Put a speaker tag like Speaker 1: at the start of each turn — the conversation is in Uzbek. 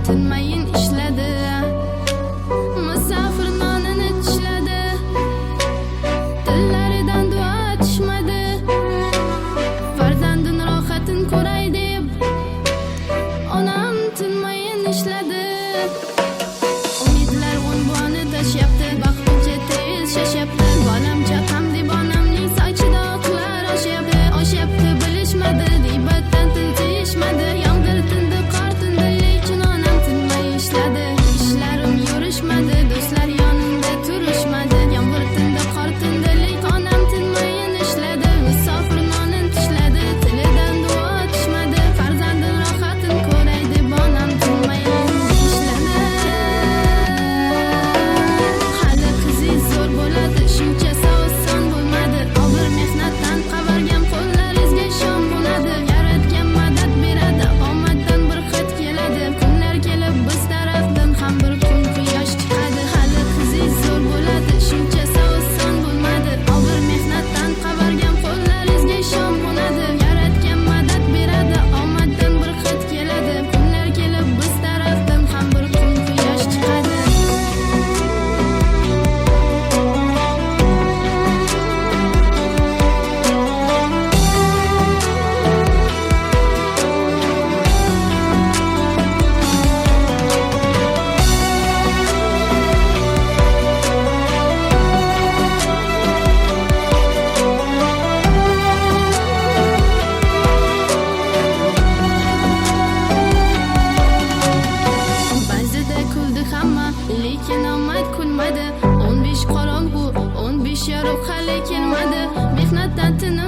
Speaker 1: Tinmayin ishladi, musofir nonini tishladi, tillaridan duo tushmadi. Farzandin rohatin ko'ray deb onam tinmayin ishladi. Umidlar unvoni tashyapti, baxt uncha tez shashyapti. Bolam chaqam deb onamning sochida oqlar oshyapti, oshyapti. Bilishmadi, g'iybatdan til tiyishmadi. Yomg'ir tindi, qor tindi, lekin onam tinmay ishladi. Ishlarim yurishmadi, do'stlar yonimda turishmadi. Yomg'ir tindi, qor tindi, lekin onam tinmayin ishladi. Musofir nonin tishladi, tilidan duo tushmadi. Farzandim rohatin ko'ray deb onam tinmayin ishladi. Hali qizingiz zo'r bo'ladi, shunchasi oson bo'lmadi. Og'ir mehnatdan qavargan qo'llaringizga shom qo'nadi. Yaratgan madad beradi, omaddan bir xat keladi. Kunlar kelib biz tarafdan ham bir kun quyosh chiqadi. Hali qizingiz zo'r bo'ladi, shunchasi oson bo'lmadi. Og'ir mehnatdan qavargan qo'llaringizga shom qo'nadi. Yaratgan madad beradi, omaddan bir xat keladi. Kunlar kelib biz tarafdan ham bir kun quyosh chiqadi. Ba'zida kuldi hamma, lekin omad kulmadi. 15 qorong'u, 15 yorug' hali kelmadi. Mehnatdan tinim